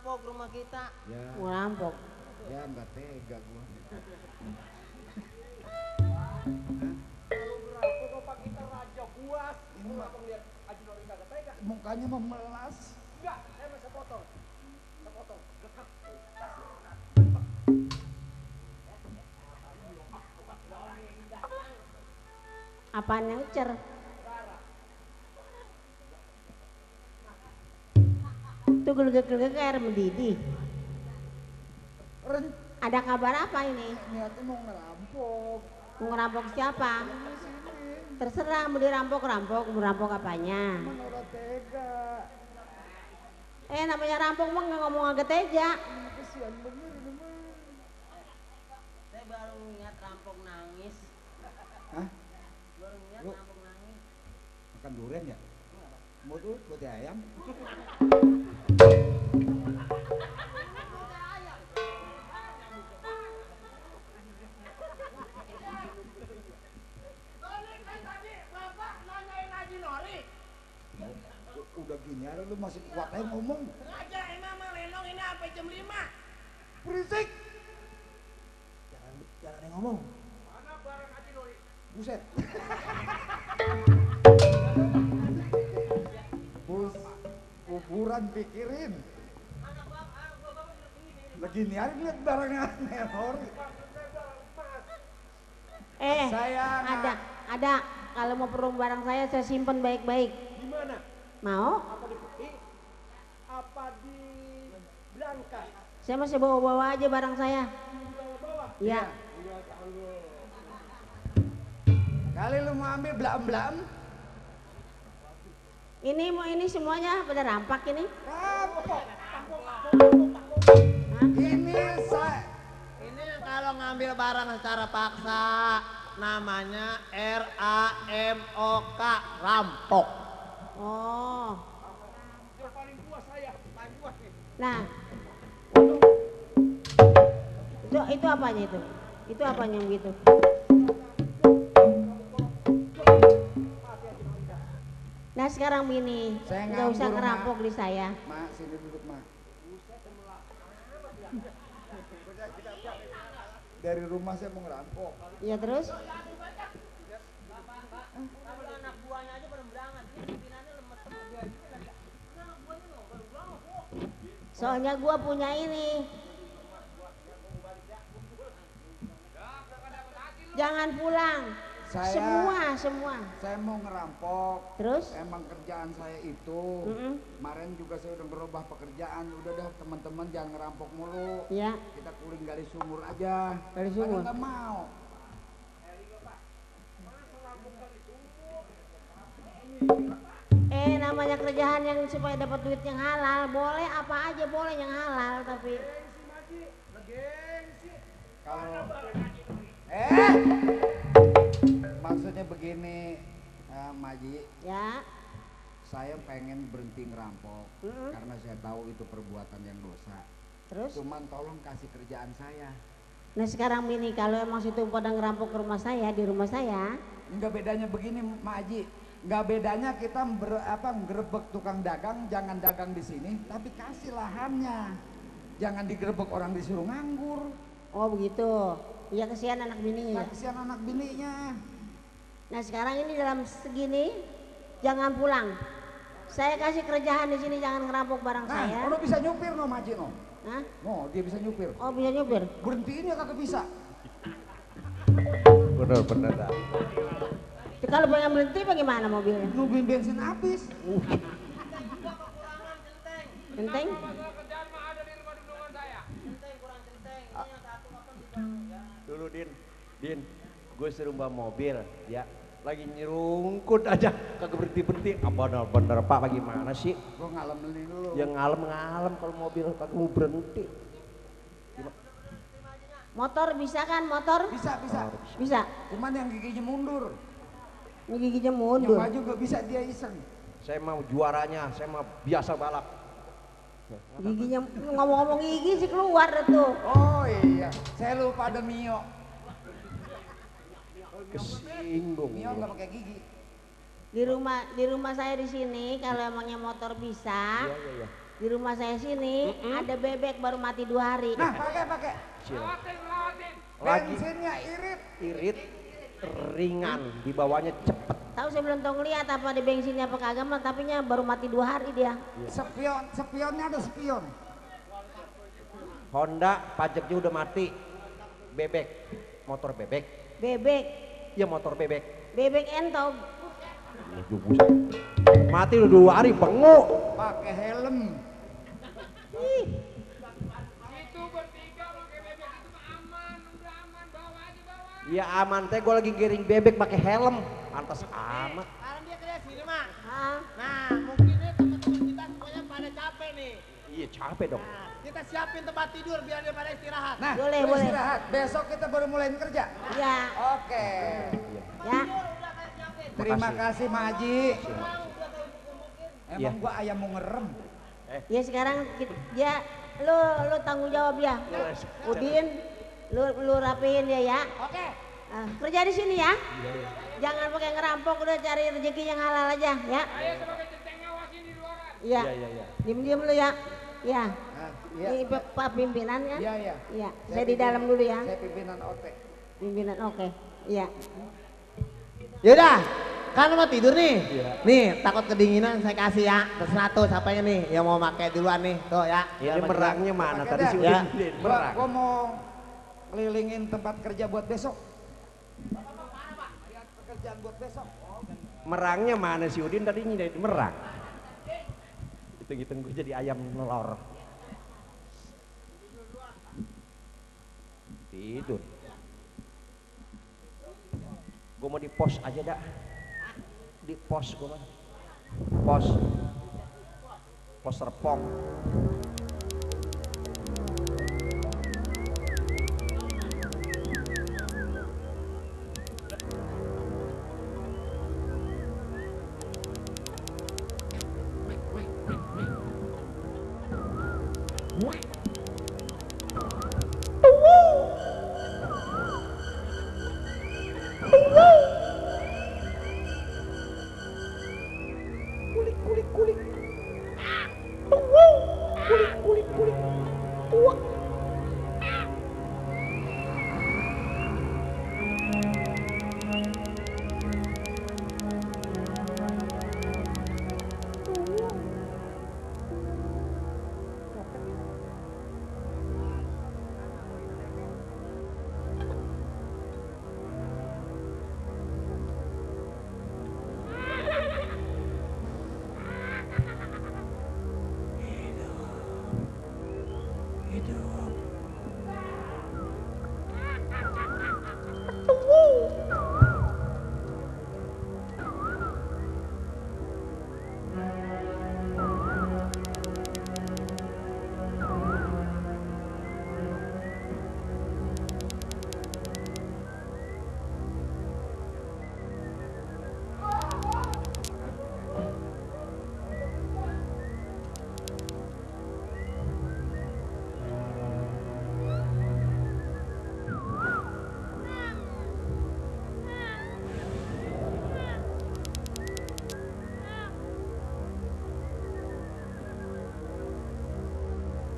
ngerampok rumah kita. Ya. Ngerampok. Ya nggak tega gua. Kalau ngerampok apa kita raja buas? Ini mah Lihat Haji Nori kagak tega. mukanya memelas. Enggak, saya masih potong. Saya potong. Apaan yang cer? Itu gelegek-gelegek air mendidih. Ada kabar apa ini? Niatnya mau ngerampok. Mau ngerampok siapa? Ini sini. Terserah mau dirampok rampok, mau rampok apanya? Menurut tega. Namanya rampok mah nggak ngomong agak teja. Ini kesian bener ini mah. Saya baru lihat rampok nangis. Hah? Baru lihat Lu? rampok nangis. Makan durian ya? Mau tuh buat ayam? Udah gini aja lu masih kuat aja ngomong. Sengaja emang mah lenong ini sampai jam 5. Berisik. Jangan yang ngomong. Mana barang Haji Nori? Buset. Kuburan pikirin. Lagi nih hari lihat barang aneh Nori. Saya ada. Kalau mau perlu barang saya simpen baik-baik. Di mana? Mau? Apa di peti? Apa di berangkas? Saya masih bawa-bawa aja barang saya. Bawah-bawah. Iya. Iya, Allah. Kali lu mau ambil belam-belam? Ini semuanya pada rampak ini. Rampok. Hah? Ini saya. Ini yang kalau ngambil barang secara paksa namanya RAMOK, rampok. Oh. Yang paling puas saya, paling puas nih. Nah. Itu apanya itu? Itu apanya yang gitu? Nah sekarang Bini, Saya nggak usah nganggur, ngerampok Mak. di saya. Mak, sini duduk, Mak. Dari rumah saya mau ngerampok. Ya terus? Kalau anak buahnya aja pada berangan, ini pimpinannya lemes temen dia. Anak buahnya loh, baru berangan kok. Soalnya gua punya ini. Jangan pulang. Saya- Semua. Saya mau ngerampok. Terus? Emang kerjaan saya itu. Kemarin juga saya udah berubah pekerjaan. Udah dah teman-teman jangan ngerampok mulu. Ya. Kita kuling gali sumur aja. Gali sumur? Pada nggak mau. Namanya kerjaan yang supaya dapat duit yang halal, boleh apa aja boleh yang halal tapi Kalau maksudnya begini, Maji, ya. saya pengen berhenti ngerampok karena saya tahu itu perbuatan yang dosa. Terus? Cuman tolong kasih kerjaan saya. Nah sekarang Bini kalau emang situ pada ngerampok ke rumah saya, di rumah saya, Enggak bedanya begini, Maji. Enggak bedanya kita nggerebek tukang dagang, jangan dagang di sini, tapi kasih lahannya. Jangan digerebek orang disuruh nganggur. oh begitu. Iya kesian anak bininya. Kasihan anak bininya. Nah sekarang ini dalam segini jangan pulang. Saya kasih kerjaan di sini jangan ngerampok barang Nah, saya. ono bisa nyupir no, Maji no. Hah? No, dia bisa nyupir. Oh bisa nyupir. Berhentiin ya kagak bisa. Bener dah. Kalau pengen berhenti bagaimana mobilnya? Nungguin bensin habis. Penting? Dulu Din, gue suruh bawa mobil, ya. Lagi nyerungkut aja, kagak berhenti. Apa bener Pak, bagaimana sih? Gua ngalamin dulu. Ya ngalem kalau mobil kagak mau berhenti. Motor bisa kan motor? Bisa. Bisa. Cuman yang giginya mundur. Ini giginya Yang mundur. maju gak bisa, dia iseng. Saya mau juaranya, saya mau biasa balap. Giginya ngomong-ngomong gigi sih keluar tuh. Oh iya, saya lupa ada Mio. Kesinggung. Mio nggak pakai gigi. Di rumah saya di sini kalau emangnya motor bisa, Iya. Di rumah saya sini ada bebek baru mati 2 hari. Nah, pakai. Lagi Bensinnya irit. irit ringan, dibawanya cepet. Tahu saya belum tahu ngeliat apa di bensinnya apa kagak mah, tapi baru mati 2 hari dia. Spionnya ada spion. Honda pajaknya udah mati. Bebek, motor bebek. Bebek, Ya motor bebek. bebek entog. Mati udah 2 hari bengok. Pakai helm. Ih, Itu bertiga pakai bebek itu mah aman, udah aman, bawa aja bawa. Ya aman teh, gue lagi giring bebek pakai helm. Pantas amat. Sekarang dia kerja sini mak. ah, Nah mungkin nih teman-teman kita semuanya pada capek nih. Iya capek dong. Nah, kita siapin tempat tidur biar dia pada istirahat. Nah, Boleh, lu boleh. istirahat. Besok kita baru mulai kerja. ya, Oke. ya. Udah kayak siapin. Terima kasih Mak Haji. Emang Iya. gua ayam mau ngerem. Ya sekarang ya lu tanggung jawab ya. Udin, lu rapihin dia ya. Oke. Kerja di sini ya. Jangan pakai ngerampok, udah cari rezeki yang halal aja ya. Saya sebagai centeng ngawasin di luaran. Iya. Iya. Diem lu ya. Ya. Nah, iya. Ini Pak pimpinan kan? Iya, iya. Iya. Saya di dalam dulu ya. Saya pimpinan OT. Pimpinan oke. Iya. Yaudah, kan mau tidur nih. Iya. Nih, takut kedinginan saya kasih ya. Terserah tuh siapanya nih yang mau pakai duluan nih. Tuh ya. Ini merangnya mana? Pakai Tadi dah. si Ya. Udin Gua merang. mau kelilingin tempat kerja buat besok. Lihat pekerjaan buat besok. Merangnya mana si Udin tadi nyindir merang. Hitung-hitung gue jadi ayam nelor. Tidur. Gue mau di pos aja dah. Di pos gue mah. Pos Serpong.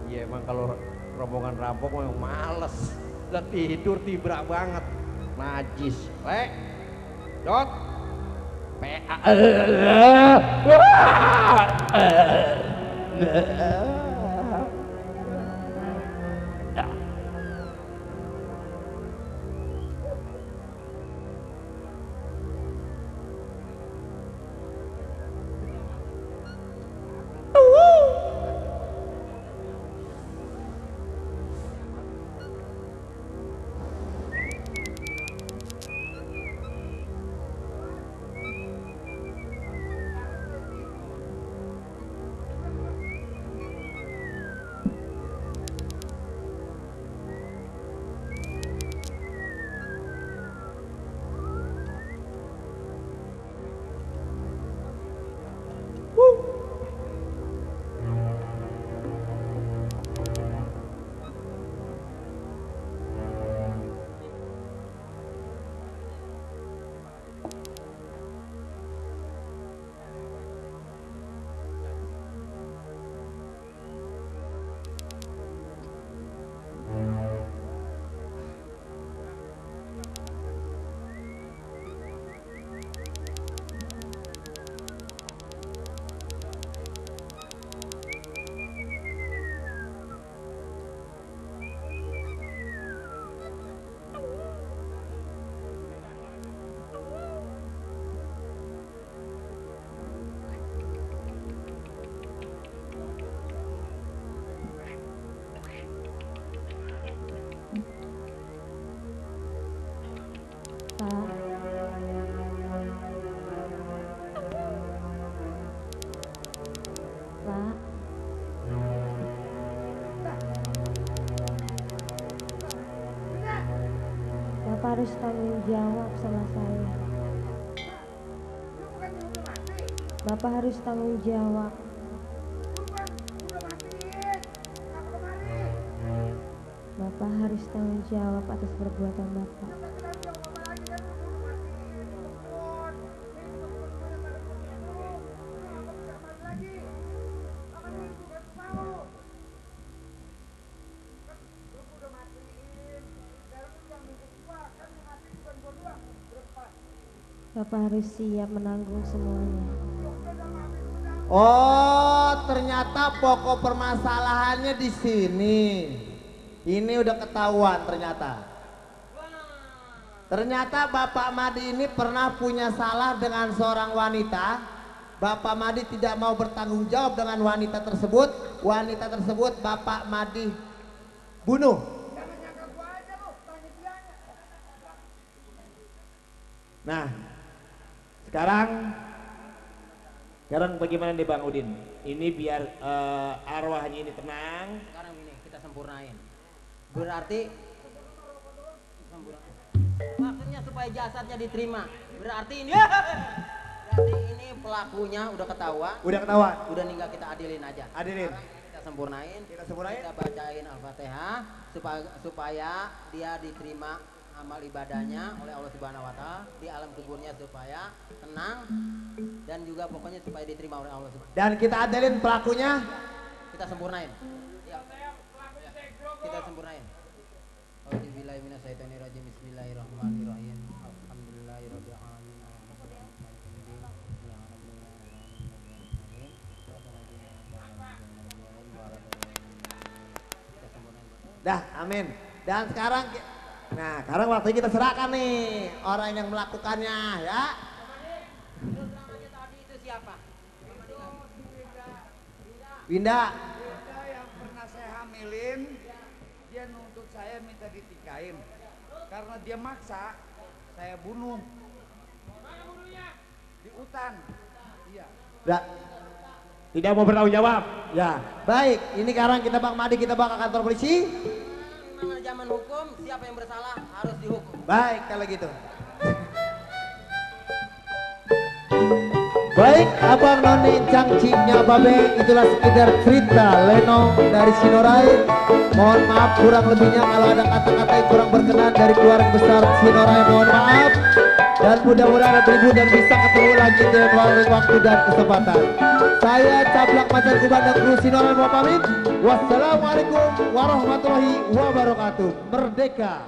Iya emang kalau rombongan rampok memang males. Udah tidur tibrak banget. Najis. Dot. Bapak harus tanggung jawab sama saya. Bapak harus tanggung jawab. Bapak harus tanggung jawab atas perbuatan Bapak. Bapak harus siap menanggung semuanya. Oh, ternyata pokok permasalahannya di sini. Ini udah ketahuan ternyata. Ternyata Bapak Madi ini pernah punya salah dengan seorang wanita. Bapak Madi tidak mau bertanggung jawab dengan wanita tersebut. Wanita tersebut Bapak Madi bunuh. Nah, sekarang bagaimana nih Bang Udin? Ini biar arwahnya ini tenang. Sekarang ini kita sempurnain. Berarti maksudnya supaya jasadnya diterima. Berarti ini pelakunya udah ketahuan. Udah ketahuan. Udah tinggal kita adilin aja. Adilin. Sekarang kita sempurnain. Kita bacain Al-Fatihah supaya dia diterima amal ibadahnya oleh Allah Subhanahu wa taala di alam kuburnya supaya tenang dan juga pokoknya supaya diterima oleh Allah Subhanahu. Dan kita adilin pelakunya. Kita sempurnain. Ya. Kita sempurnain. Auzubillahi minasyaitonirrajim. Bismillahirrahmanirrahim. Alhamdulillahirabbil alamin. Dah, amin. Dan sekarang sekarang waktunya kita serahkan nih orang yang melakukannya ya. Tadi itu siapa? Winda. Winda yang pernah saya hamilin, dia nuntut saya minta ditikain. Karena dia maksa, saya bunuh. Mana bunuhnya? Di hutan. Iya. Tidak mau bertanggung jawab. Ya, baik. Ini sekarang kita Bang Madi kita bawa ke kantor polisi. Memang zaman hukum siapa yang bersalah harus dihukum. Baik kalau gitu. Baik, Abang Noni Cangcingnya Babe, itulah sekedar cerita Lenong dari Sinorai. Mohon maaf kurang lebihnya kalau ada kata-kata yang kurang berkenan dari keluarga besar Sinorai, mohon maaf. Dan mudah-mudahan ada dan bisa ketemu lagi dengan waktu dan kesempatan. Saya Cablak Macan Kuban dan kru Sinorai mau pamit. Wassalamualaikum warahmatullahi wabarakatuh. Merdeka.